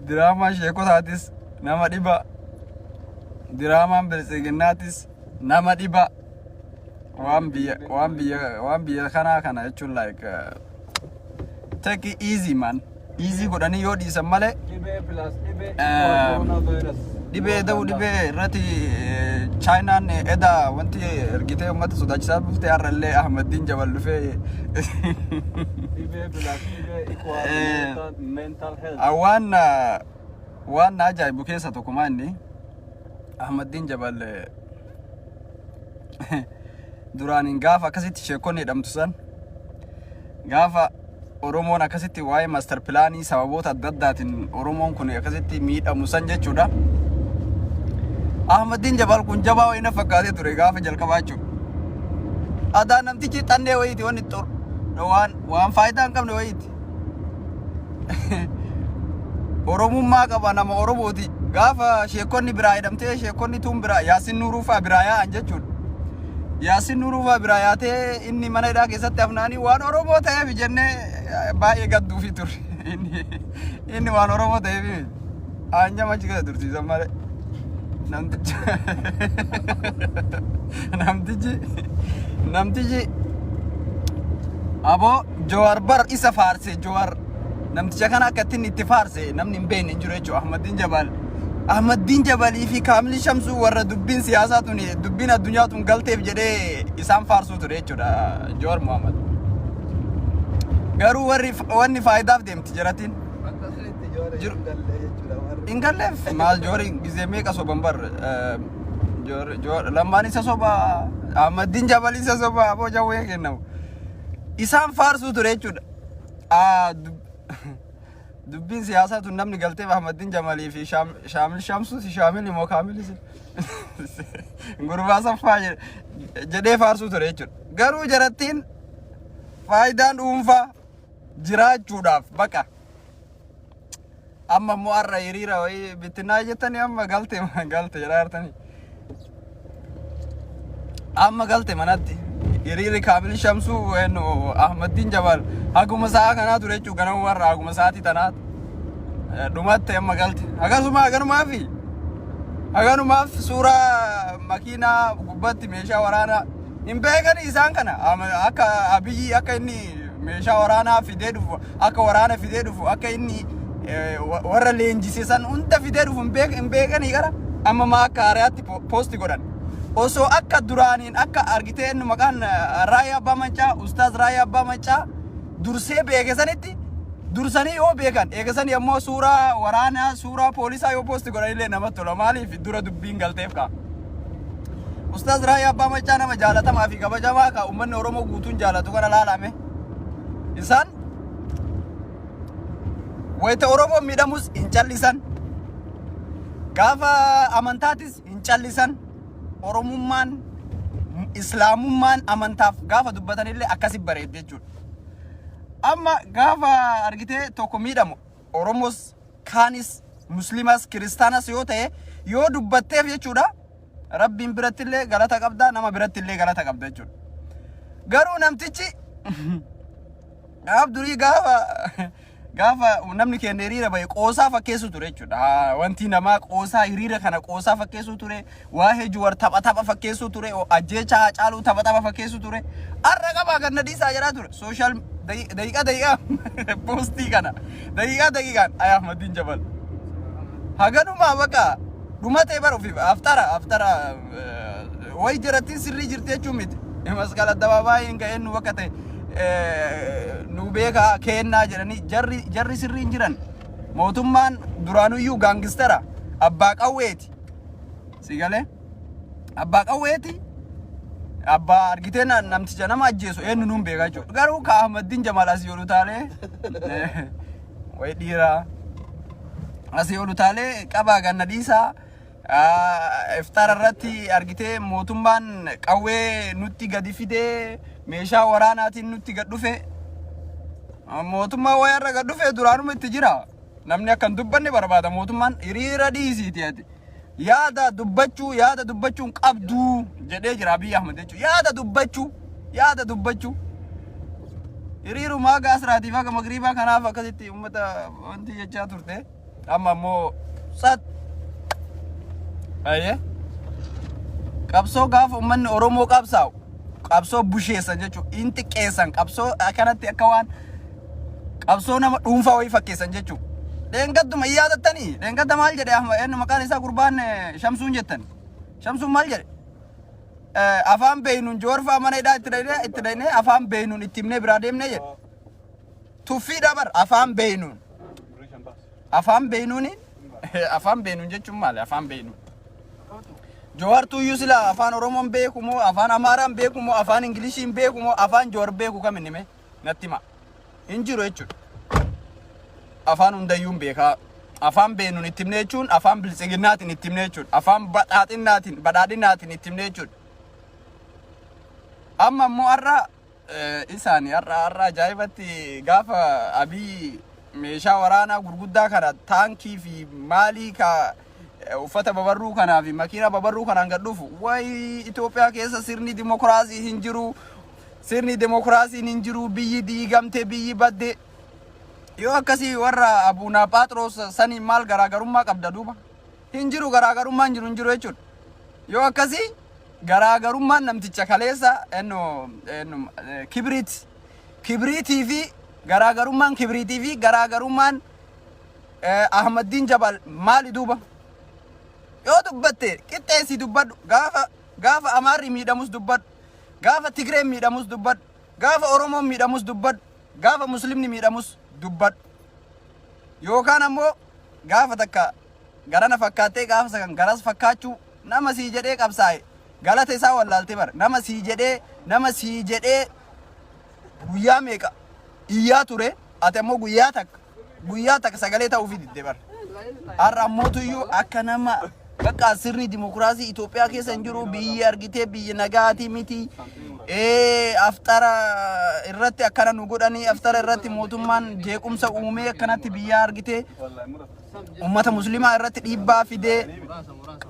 Diraamaan sheekotaatis nama dhiba. Diraamaan biltsiginnaatis nama dhiba. Waan biyya kanaa kana jechuun like take it easy, man. Easy godhanii yoo dhiisan malee. Dhibee plus dhibee coronavirus. Dhibee ta'uu dhibee irratti Chaayinaan eda wanti ergitee uummata sodaachisaa dhuftee, har'allee Ahmadiin Jabal dhufee. Dhibee plus dhibee equal mental health. Waan na ajaa'ibu keessa tokko maa inni Ahmadiin Jabal duraaniin gaafa akkasitti sheekonni hidhamtu san, gaafa Oromoon akkasitti waa'ee master planii sababoota adda addaatiin Oromoon kun akkasitti miidhamu san jechuudha. Ahmadiin Jabal kun jabaa wayii na fakkaatee ture gaafa jalqabaa jechuudha. Adaa namtichi xannee wayiiti, wanni xor waan faayidaa hin qabne wayiiti. Oromummaa qaba, nama Oromooti. Gaafa sheekonni biraa hidhamtee, sheekonni tun biraa, Yaasin Nuuruu fa'aa biraa yaa'an jechuudha. Yaasin Nuuruu fa'aa biraa yaatee inni mana hidhaa keessatti hafnaanii waan Oromoo ta'eef jennee baay'ee gadduufii turre. Inni waan Oromoo ta'eef aanyama achi keessa tursiisan malee. Namtichi aboo Jawaar bar isa faarse. Jawaar namticha kana akka ittiin itti faarse namni hin beekne hin jiru jechuudha. Ahmadiin Jabal. Ahmadiin Jabalii fi Kaamilii Shamsuu warra dubbiin siyaasaa tun, dubbiin addunyaa tun galteef jedhee isaan faarsuu ture jechuudha Jawaar Muhammad. Garuu warri wanni faayidaaf deemti jaratiin. Bakka sanitti Jawaar Jiru. hin galle jechuudha warri. Hin galleef maal, Jawaari gizee meeqa soban bar. Jawaar lammaan isa soba, Ahmadiin Jabal isa soba, aboo jawwee kennamu. Isaan faarsuu ture jechuudha. Dubbiin siyaasaa tun namni galteef Ahmadiin Jamalii fi Shaamil Shamsuus, Shaamil immoo Kaamilis gurbaa saffaa jedhee faarsuu ture jechuudha. Garuu jarattiin faayidaan dhuunfaa jiraachuudhaaf baqa. Amma immoo har'a hiriira wayii bittinnaa jettanii amma galte galte jedhaa jirtanii. Amma galte manatti. Hiriirri Kaamil Shamsuu eenyu Ahmadiin Jabal haguma sa'a kanaa ture jechuudha, ganama warra haguma sa'aatii tanaati. Dhumatte, amma galte. Akkasuma haganumaaf suuraa makiinaa gubbatti meeshaa waraanaa hin beekani isaan kana. Akka Abiyyi akka inni meeshaa waraanaa fidee dhufu, akka waraana fidee dhufu, akka inni warra leenjise san hunda fidee dhufu hin beekanii gara amma maa akka haaraatti post godhan. Osoo akka duraaniin akka argitee inni maqaan Raayyaa Abbaa Mancaa, Ustaaz Raayyaa Abbaa Mancaa dursee beeke sanitti dursanii yoo beekan, eegasanii ammoo suuraa waraanaa, suuraa poolisaa yoo post godhan illee namatti tola. Maaliif? Dura dubbiin galteef kaa. Ustaaz Raayyaa Abbaa Maccaa nama jaalatamaa fi kabajamaa ka uummanni Oromoo guutuun jaalatu kana laalame. Isaan wayita Oromoon miidhamus hin callisan. Gaafa amantaatis hin callisan. Oromummaan, Islaamummaan amantaaf gaafa dubbatanillee akkasi bareedde jechuudha. Amma gaafa argitee tokko miidhamu, Oromos kaanis, Muslimas Kiristaanas yoo ta'e, yoo dubbatteef jechuudha, Rabbiin birattillee galata qabda, nama birattillee galata qabda jechuudha. Garuu namtichi gaaf durii gaafa namni keenya hiriira bahe qoosaa fakkeessu ture jechuudha. Wanti namaa qoosaa, hiriira kana qoosaa fakkeessu ture. Waa'ee Juwar tapha tapha fakkeessu ture. Ajjeechaa Haacaaluu tapha tapha fakkeessu ture. Har'a qabaa ganna dhiisaa jedhaa ture. Social daqiiqaa daqiiqaa postii kana daqiiqaa daqiiqaan ay Ahmadiin Jabal. Haganumaa bakka dhumatee bara ofiif aftara wayi jarattiin sirrii jirti jechuun miti. Masqala addabaabaayii hin ga'een nu bakka ta'e nu beekaa kennaa jedhanii jarri sirrii hin jiran. Mootummaan duraanuyyuu gangstera, abbaa qawweeti. Si galee? Abbaa qawweeti. Abbaa argitee namticha nama ajjeesu eenyu nuun beekaa jechuudha. Garuu ka Ahmadiin Jamaal asii ol utaalee wayi dhiiraa asii ol utaalee qabaa ganna dhiisaa, iftaara irratti argitee mootummaan qawwee nutti gadi fidee meeshaa waraanaatiin nutti gad dhufe. Mootummaan wayaarra gad dhufe duraanuma itti jira. Namni akka hin dubbanne barbaada mootummaan. Hiriira dhiisiiti, ati yaada dubbachuu, yaada dubbachuun qabduu jedhee jira Abiy Ahmed jechuudha. Yaada dubbachuu, yaada dubbachuu. Hiriiruma haga asraatiif haga magriibaa kanaaf akkasitti uummata wanti jechaa turte. Amma ammoo sat. Ayyee. Qabsoo gaafa uummanni Oromoo qabsaa'u qabsoo busheessan jechuudha. In xiqqeessan qabsoo akkanatti akka waan qabsoo nama dhuunfaa wayii fakkeessan jechuudha. Dheengadduma hin yaadattanii? Dheengadda maal jedhe Ahmad eenyu maqaan isaa gurbaan Shamsuun jettan. Shamsuun maal jedhe? Afaan beeynuun Joowar fa'aa mana hidhaa itti dhaynee itti dhaynee afaan beeynuun itti himnee biraa deemnee jedhe. Tuffiidha bar afaan beeynuun. Afaan beeynuuni afaan beeynuun jechuun maali afaan beeynuun? Joowar tuyyuu sila afaan Oromoon beeku moo afaan Amaaraan beeku moo afaan Ingiliishiin beeku moo afaan Joowar beeku kam inni mee natti himaa. Hin jiru jechuudha. Afaan hundayyuu hin beekaa. Afaan beeknuun itti himne jechuun afaan biltsiginnaatiin itti himne jechuudha. Afaan badhaadhinnaatiin badhaadhinaatiin itti himne jechuudha. Amma immoo har'a isaani har'a har'a ajaa'ibatti gaafa Abiy meeshaa waraanaa gurguddaa kana taankii fi maalii ka uffata babarruu kanaa fi makiinaa babarruu kanaan gad dhufu wayi Itoophiyaa keessa sirni dimokiraasii hin jiru. Sirni demokiraasiin hin jiru, biyyi diigamte, biyyi badde. Yoo akkasii warra Abuunaa Phaaxroos saniin maal garaagarummaa qabda duuba? Hin jiru garaagarummaan jiru hin jiru jechuudha. Yoo akkasii garaagarummaan namticha kaleessa ennu ennu kibriit kibriitii fi garaagarummaan kibriitii fi garaagarummaan Ahmaddiin Jabal maali duuba? Yoo dubbatte qixxeessii dubbadhu gaafa gaafa Amaarri miidhamus dubbadhu. Gaafa Tigreen miidhamus dubbadhu. Gaafa Oromoon miidhamus dubbadhu. Gaafa Muslimni miidhamus dubbadhu. Yookaan ammoo gaafa takka garana fakkaattee gaafa sakan garas fakkaachuu nama sii jedhee qabsaa'e galata isaa wallaalte bara nama sii jedhee nama sii jedhee guyyaa meeqa iyyaa ture ati ammoo guyyaa takka guyyaa takka sagalee ta'uufi didde bara. Har'a ammootuyyuu akka nama bakka sirni dimokiraasii Itoophiyaa keessa hin jiru biyyi argitee biyyi nagaatii miti. Aftara irratti akkana nu godhanii aftara irratti mootummaan jeequmsa uumee akkanatti biyya argitee ummata muslimaa irratti dhiibbaa fidee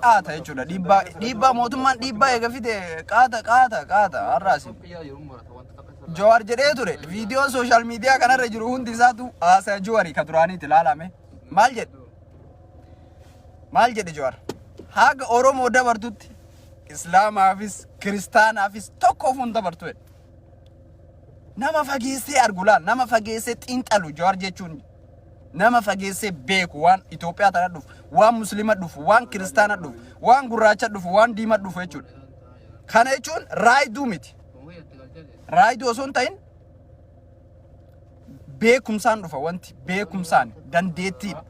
qaata jechuudha. Dhiibbaa dhiibbaa mootummaan dhiibbaa eega fide qaata qaata qaata har'aasi. Jawaar jedhee ture viidiyoon sooshaal miidiyaa kanarra jiru hundi isaatu haasaa Jawaari ka duraaniiti ilaalame. Maal jedhe? Maal jedhe Jawaar? Haga Oromoo dabartutti Islaamaafis Kiristaanaafis tokkoof hin dabartu jedhe. Nama fageessee argu laal nama fageessee xiinxalu Jawaar jechuun nama fageessee beeku waan Itoophiyaa tana dhufu waan Muslima dhufu waan Kiristaana dhufu waan gurraacha dhufu waan diima dhufu jechuudha. Kana jechuun raayiduu miti. Raayiduu osoo hin ta'in beekumsaan dhufa wanti beekumsaan dandeettiidha.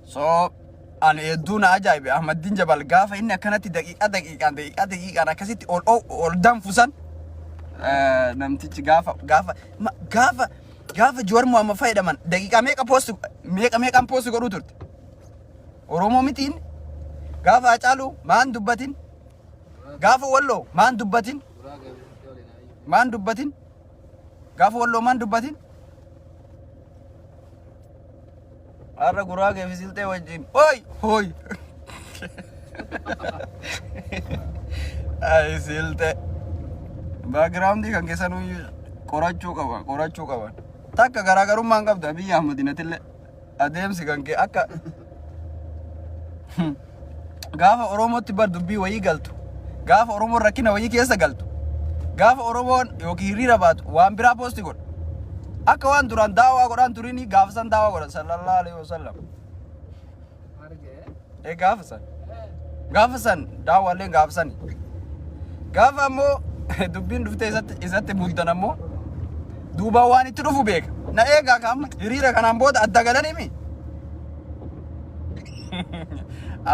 So ani hedduu na ajaa'ibe Ahmaddiin Jabal gaafa inni akkanatti daqiiqaa daqiiqaan daqiiqaa daqiiqaan akkasitti ol ol ol danfusan namtichi gaafa gaafa gaafa gaafa Jawaar Mohaammed fayyadaman daqiiqaa meeqa poosti meeqa meeqaan poosti godhuu turte. Oromoo mitiin gaafa Hacaaluu maan dubbatin gaafa Walloo maan dubbatin maan dubbatin gaafa Walloo maan dubbatin har'a Guraagee fi Silxee wajjin hoy hoy ay Silxee background kan keessanuu qorachuu qaba qorachuu qaban takka garaagarummaan qabdu Abiyyi Ahmedinatillee adeemsi kan kee akka gaafa Oromootti bar dubbii wayii galtu gaafa Oromoon rakkina wayii keessa galtu gaafa Oromoon yookiin hiriira baatu waan biraa poosti godha akka waan duraan daawaa godhaan turini gaafa san daawaa godhan sallallahu alaihi wasallam ee gaafa san gaafa san daawwaalleen gaafa sani gaafa ammoo dubbiin dhuftee isatti isatti muddan ammoo duubaan waan itti dhufu beeka na eegaa ka amma hiriira kanaan booda adda galanii mi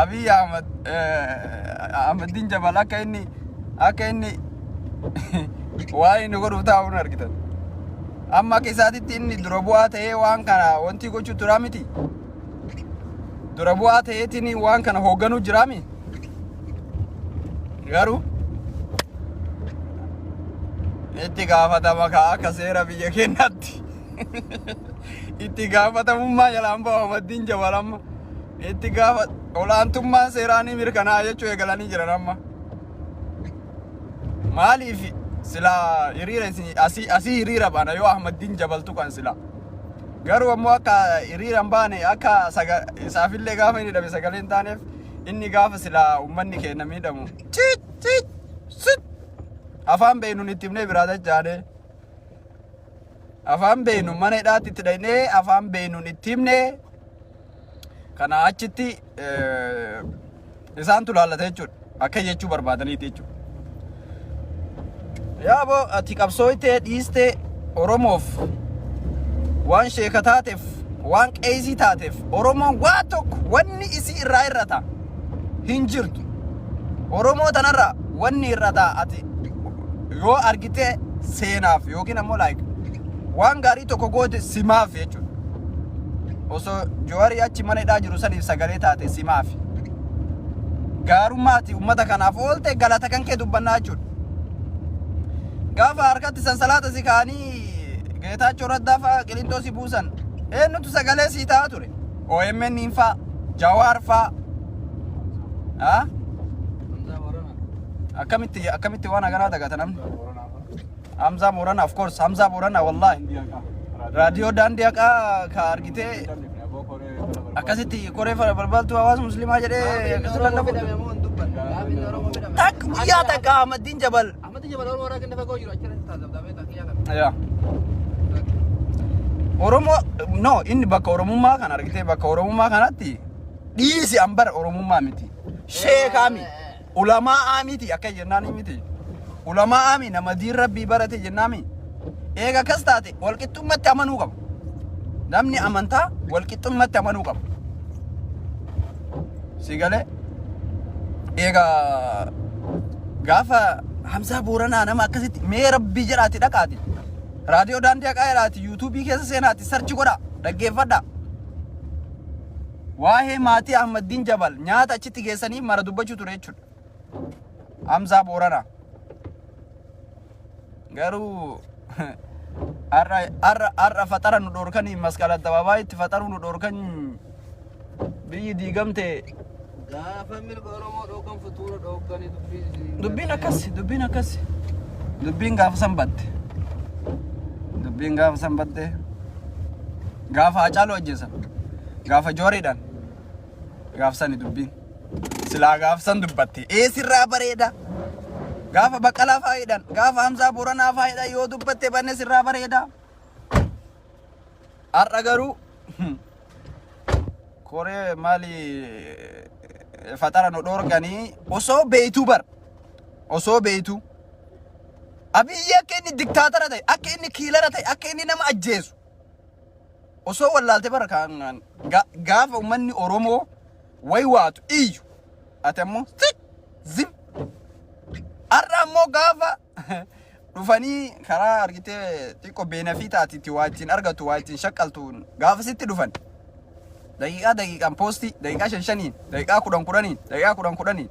Abiy Ahmad Ahmadiin Jabal akka inni akka inni waa inni godhuuf taa'uun argitan. Amma akka isaatitti inni dura bu'aa ta'ee waan kana wanti gochuu turaa miti. Dura bu'aa ta'eetiin waan kana hoogganuu jiraami. Garuu itti gaafatama kaa akka seera biyya keenyaatti. Itti gaafatamummaa jalaan ba'a Ahmaddiin Jabal amma. Itti gaafa olaantummaan seeraa ni mirkanaa'a jechuu eegalanii jiran amma. Maaliif silaa hiriira isin asii asii hiriira baana yoo Ahmaddiin Jabal tuqan silaa. Garuu ammoo akka hiriira hin baane akka isaafillee gaafa inni dhabe sagalee hin taaneef inni gaafa silaa uummanni keenya miidhamu. Ciit ciit sit afaan beeknuun itti himnee biraa dachaane. Afaan beeknu mana hidhaatti itti dhaynee afaan beeknuun itti himnee kana achitti isaantu laallata jechuudha. Akka jechuu barbaadaniiti jechuudha. Yaaboo ati qabsooytee dhiistee Oromoof waan sheeka taateef waan qeesii taateef Oromoon waa tokko wanni isii irraa irrata hin jirtu. Oromoo tanarraa wanni irrata ati yoo argite seenaaf yookiin ammoo like waan gaarii tokko goote simaaf jechuudha. Osoo Jawaarii achi mana hidhaa jiru saniif sagalee taate simaaf. Gaarummaa ati uummata kanaaf oolte galata kan kee dubbannaa jechuudha. Gaafa harkatti sansalaata si kaa'anii Geetaachoo Raddaa fa'aa Qilintoo si buusan eenyutu sagalee sii ta'aa ture? OMN fa'aa, Jawaar fa'aa. Ah? Akkamitti akkamitti waan akkanaa dagata namni? Hamzaa Boorana of course Hamzaa Boorana wallahi. Raadiyoo daandii haqaa ka argitee akkasitti koree balbaltuu hawaasa musliimaa jedhee akkasitti lallabu. Takka guyyaa takka Ahmaddiin Jabal. Yaa. Oromoo no inni bakka Oromummaa kana argitee bakka Oromummaa kanatti dhiisi an bara Oromummaa miti. Sheekaa miti. Ulamaa'aa miti akka jennaan miti. Ulamaa'aa mi nama diin rabbii barate jennaami. Eega akkas taate walqixxummatti amanuu qaba. Namni amantaa walqixxummatti amanuu qaba. Si galee eega gaafa Hamzaa Booranaa nama akkasitti mee rabbii jedhaati dhaqaati. Raadiyoo daandii haqaa jedhaati yuutuubii keessa seenaati sarchi godhaa dhaggeeffadhaa. Waa'ee maatii Ahmaddiin Jabal nyaata achitti geessanii mara dubbachuu ture jechuudha. Hamzaa Booranaa. Garuu har'a har'a har'a faxara nu dhoorkanii masqala addabaabaayyitti faxaruu nu dhoorkan biyyi diigamte. Gaafa mirga Oromoo dhoogan futuura dhoogganii dubbiin isin. Dubbiin akkas dubbiin akkas dubbiin gaafa san badde dubbiin gaafa san badde gaafa Hacaaluu ajjeesan gaafa Jooriidhaan gaaf sani dubbiin silaa gaaf san dubbatte ee sirraa bareeda gaafa Baqqalaa faayidhaan gaafa Hamzaa Booranaa faayidhaan yoo dubbatte banne sirraa bareeda har'a garuu koree maali faxara nu dhoorganii osoo beeytuu bar osoo beeytuu Abiyyi akka inni diktaatara ta'e akka inni kiilara ta'e akka inni nama ajjeesu osoo wallaalte bara kaan gaafa uummanni Oromoo wayi waatu iyyu ati ammoo sit zim har'a ammoo gaafa dhufanii karaa argitee xiqqoo beenafii taati itti waa ittiin argatu waa ittiin shaqqaltuun gaafa sitti dhufan daqiiqaa daqiiqaan poostii daqiiqaa shan shaniin daqiiqaa kudhan kudhaniin daqiiqaa kudhan kudhaniin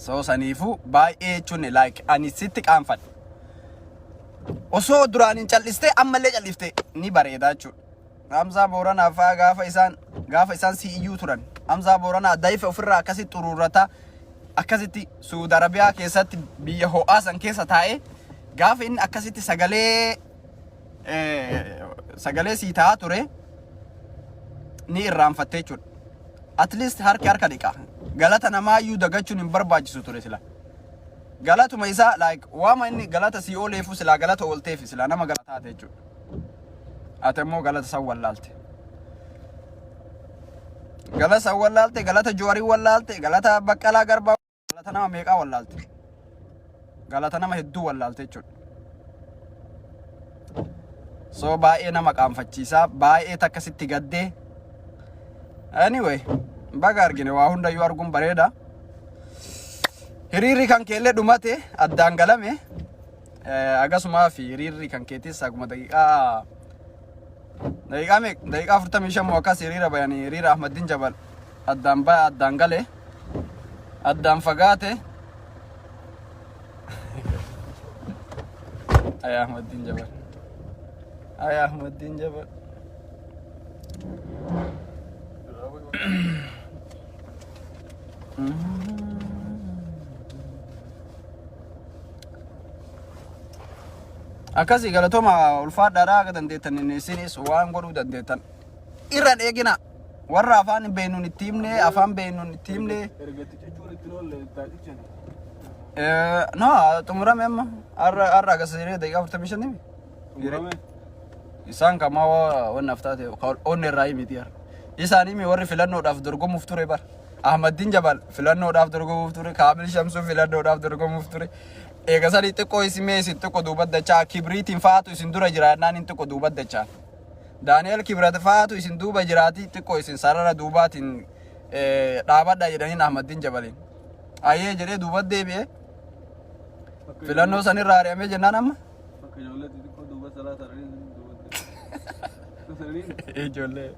so saniifuu baay'ee jechuun like ani sitti qaanfadhe osoo duraan hin callistee ammallee callifte ni bareeda jechuudha. Hamzaa Booranaa fa'aa gaafa isaan si iyyuu turan Hamzaa Booranaa daifa ofirraa akkasitti xuruurrataa akkasitti Suudi Arabiyaa keessatti biyya ho'aa san keessa taa'ee gaafa inni akkasitti sagalee sagalee sii ta'aa ture ni irraanfatte jechuudha. At least harki harka dhiqa. Galata namaayyuu dagachuun hin barbaachisu ture sila. Galatuma isaa like waama inni galata sii ooleefu silaa galata oolteefi silaa nama galataate jechuudha. Ati ammoo galata san wallaalte. Galata san wallaalte, galata Jawaarii wallaalte, galata Baqqalaa Garbaa, galata nama meeqaa wallaalte. Galata nama hedduu wallaalte jechuudha. So baay'ee nama qaanfachiisaa, baay'ee takka sitti gaddee. Anyway, baga argine waa hundayyuu arguun bareeda. Hiriirri kan keellee dhumate addaan galame. Akkasumaa fi hiriirri kan keetis akkuma daqiiqaa daqiiqaa meeqa daqiiqaa 45 moo akkas hiriira bayanii hiriira Ahmaddiin Jabal addaan baya addaan gale addaan fagaate. Ay Ahmaddiin Jabal. Ay Ahmaddiin Jabal. Akkasii galatooma, ulfaadhaadhaa. Akka dandeettan isinis waan godhuu dandeettan irraan eegina. Warra afaan beeknuun itti himne, afaan beeknuun itti himne. Ergatti jechuun ittiin oolle taa'ichani. No, xumurame amma. Har'a har'a agarsiisee daqiiqaa 45. Xumurame. Isaan kamaa wannaaf taate onnee irraa miti har'a. Isaan himi warri filannoodhaaf dorgomuuf ture bara. Ahmaddiin Jabal filannoodhaaf dorgomuuf ture. Kaamil Shamsuu filannoodhaaf dorgomuuf ture. Eega sanii xiqqoo isin mee isin xiqqoo duuba dachaa, Kibriitiin fa'aatu isin dura jiraannaan hin xiqqoo duuba dachaa. Daani'el Kibrat fa'aatu isin duuba jiraati, xiqqoo isin sarara duubaatiin dhaabadha jedhaniin Ahmaddiin Jabaliin. Ayyee jedhee duuba deebi'ee filannoo sanirraa ari'amee jennaan amma. Akka ijoollee xixiqqoo duuba salaa sarariin duuba. Sarariin.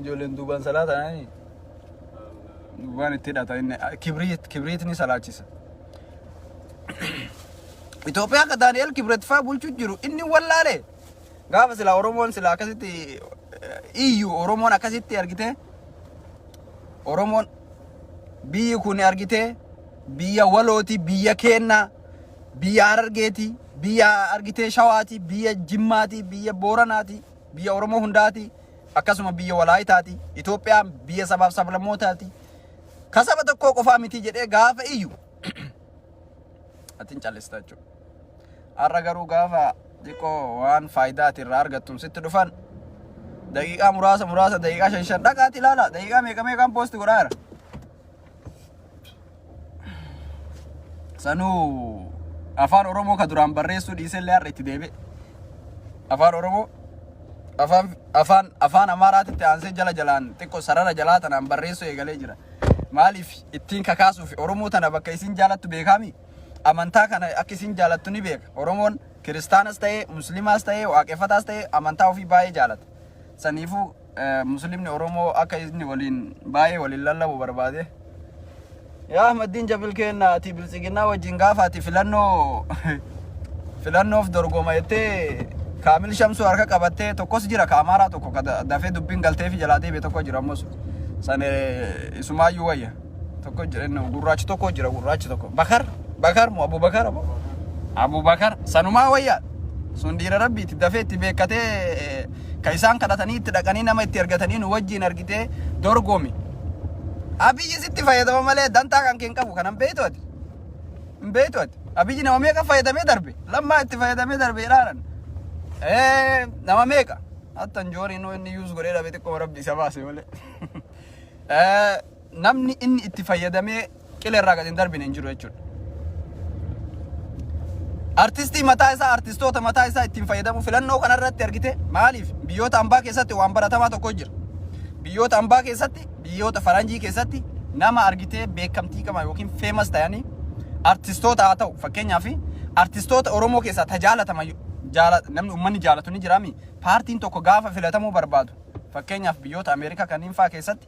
Ijoolleen duubaan salaatanii duubaan itti hidhata inni kibriit ni salaachisa. Itoophiyaa akka Daani'el Kibret fa'aa bulchuu jiru inni wallaale. Gaafa silaa Oromoon silaa akkasitti iyyu, Oromoon akkasitti argite, Oromoon biyyi kun argite biyya walooti, biyya keennaa, biyya Harargeeti, biyya argitee Shawaati, biyya Jimmaati, biyya Booranaati, biyya Oromoo hundaati, akkasuma biyya Walaayitaati. Itoophiyaan biyya sabaaf sablammootaati. Ka saba tokkoo qofaa miti jedhee gaafa iyyu atiin callista jechuudha. Har'a garuu gaafa xiqqoo waan faayidaa ati irraa argattuun sitti dhufan, daqiiqaa muraasa muraasa, daqiiqaa shan shan dhaqaati ilaala, daqiiqaa meeqa meeqaan post godhaa jira. Sanuu afaan Oromoo ka duraan barreessuu dhiisellee har'a itti deebi'e. Afaan Oromoo afaan Amaaraatitti aansee jala jalaan xiqqoo sarara jalaa tanaan barreessuu eegalee jira. Maaliif? Ittiin kakaasuuf. Oromoo tana bakka isin jaalattu beekaami. Amantaa kana akka isin jaalattu ni beeka. Oromoon kiristaanas ta'ee, musliimaas ta'ee, waaqeffataas ta'ee, amantaa ofii baay'ee jaalata. Saniifuu musliimni Oromoo akka inni waliin baay'ee waliin lallabu barbaade. Yaa Ahmaddiin Jabil kenna, ati biltsiginnaa wajjin gaafa ati filannoof dorgoma jettee Kaamil Shamsuu harka qabattee, tokkos jira ka Amaaraa tokko ka dafee dubbiin galtee fi jalaa deebi'e tokko jira, ammas san isumaayyuu wayya. Tokko jira, inni gurraachi tokko jira, gurraachi tokko Bakar, Bakar moo Abu Bakar, Abu Bakar sanumaa wayya. Sun dhiira rabbiiti, dafee itti beekatee ka isaan kadhatanii itti dhaqanii nama itti argatanii nu wajjin argitee dorgomi. Abiyyi sitti fayyadama malee dantaa kan kee hin qabu. Kanan beektu ati. Hin beektu ati. Abiyyi nama meeqa fayyadamee darbe? Lammaa itti fayyadamee darbe jedhaaran. Nama meeqa? Hatta njoon inni inni yuus godhee dhabe xiqqoo rabbi isa baase malee. Namni inni itti fayyadamee qila irraa gadi hin darbine hin jiru jechuudha. Artistii mataa isaa, artistoota mataa isaa ittiin fayyadamu filannoo kanarratti argite. Maaliif? Biyyoota ambaa keessatti waan baratamaa tokko jira. Biyyoota ambaa keessatti, biyyoota faranjii keessatti, nama argitee beekamtii qaban yookiin famous ta'anii, artistoota haa ta'u, fakkeenyaaf artistoota Oromoo keessaa tajaalataman jaala, namni uummanni jaalatu ni jiraami. Paartiin tokko gaafa filatamuu barbaadu, fakkeenyaaf biyyoota Ameerikaa kanneen fa'aa keessatti,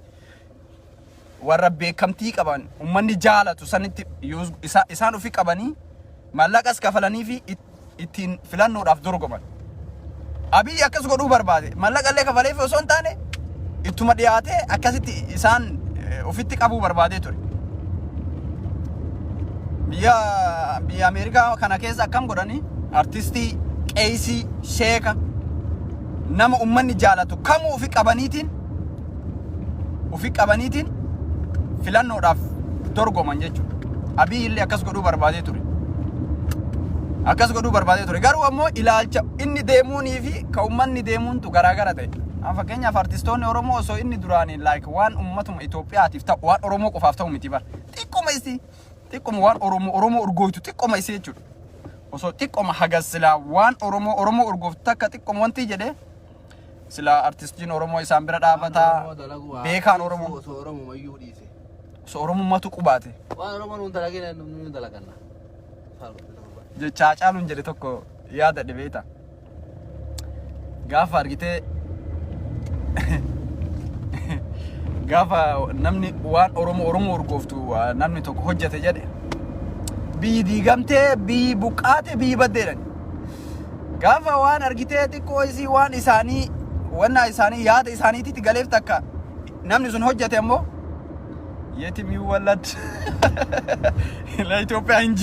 warra beekamtii qaban uummanni jaalatu sanitti isaan ofi qabanii mallaqas kafalanii fi ittiin filannoodhaaf dorgoman. Abiyyi akkas godhuu barbaade. Mallaqa illee kafaleef osoo hin taane, ittuma dhiyaatee akkasitti isaan ofitti qabuu barbaadee ture. Biyya Ameerikaa kana keessa akkam godhanii artistii, qeesii, sheeka, nama uummanni jaalatu kamuu ofi qabaniitiin filannoodhaaf dorgoman jechuudha. Abiyyi illee akkas godhuu barbaadee ture. Akkas godhuu barbaadee ture. Garuu ammoo ilaalcha inni deemuunii fi ka uummanni deemuuntu garaagara ta'e. Amma fakkeenyaaf artistoonni Oromoo osoo inni duraanii like waan uummatuma Itoophiyaatiif ta'u, waan Oromoo qofaaf ta'u miti bara. Xiqquma isii, xiqquma waan Oromoo Oromoo urgooytu xiqquma isii jechuudha. Osoo xiqquma hagas silaa waan Oromoo Oromoo urgooftu takka xiqquma wanti jedhee silaa artistiin Oromoo isaan bira dhaabataa, beekaan Oromoo Osoo Oromoo iyyuu dhiise. Osoo Oromummaatu qubaate. Waan Oromoo nuun dalagin nu dalaganna. Jecha Hacaaluun jedhe tokko yaada beekta. Gaafa argitee, gaafa namni waan Oromoo Oromoo urgooftu namni tokko hojjete jedhe, biyyi diigamtee, biyyi buqqaate, biyyi baddeedhan. Gaafa waan argitee xiqqoo isii waan isaanii wannaa isaanii yaada isaaniititti galeef takka namni sun hojjete ammoo የትም ይወለድ ለኢትዮጵያ እንጂ።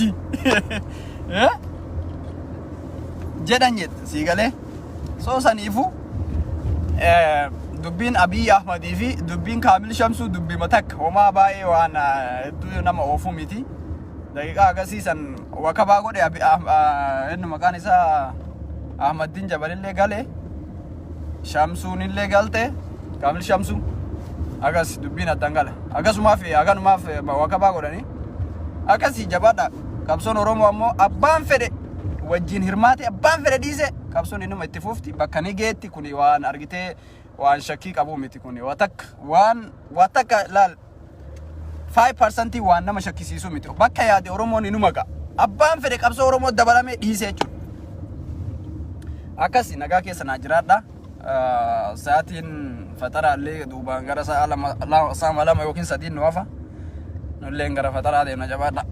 Jedhan jette sii galee. So saniifuu dubbiin Abiy Ahmadii fi dubbiin Kaamil Shamsuu dubbima takka homaa baay'ee waan hedduu nama oofu miti. Daqiiqaa agasii san wakabaa godhe inni maqaan isaa Ahmaddiin Jabalillee gale. Shamsuun illee galte. Kaamil Shamsuu. Agas dubbiin addaan gala. Akkasumaaf haganumaaf wakabaa godhanii. Akkasii jabaadha. Qabsoon Oromoo ammoo abbaan fedhe wajjin hirmaate, abbaan fedhe dhiise, qabsoon innuma itti fufti, bakka ni geetti. Kuni waan argitee waan shakkii qabu miti. Kuni waa takka waan waa takka laal 5% waan nama shakkisiisu miti. Bakka yaade Oromoon inuma ga'a. Abbaan fedhe qabsoo Oromoo dabalamee dhiise jechuudha. Akkasi nagaa keessa naa jiraadha. Sa'aatiin faxaraallee duubaan gara sa'a 2, sa'a 2 yookiin 3 nu hafa. Nulleen gara faxaraa deemna, jabaadha.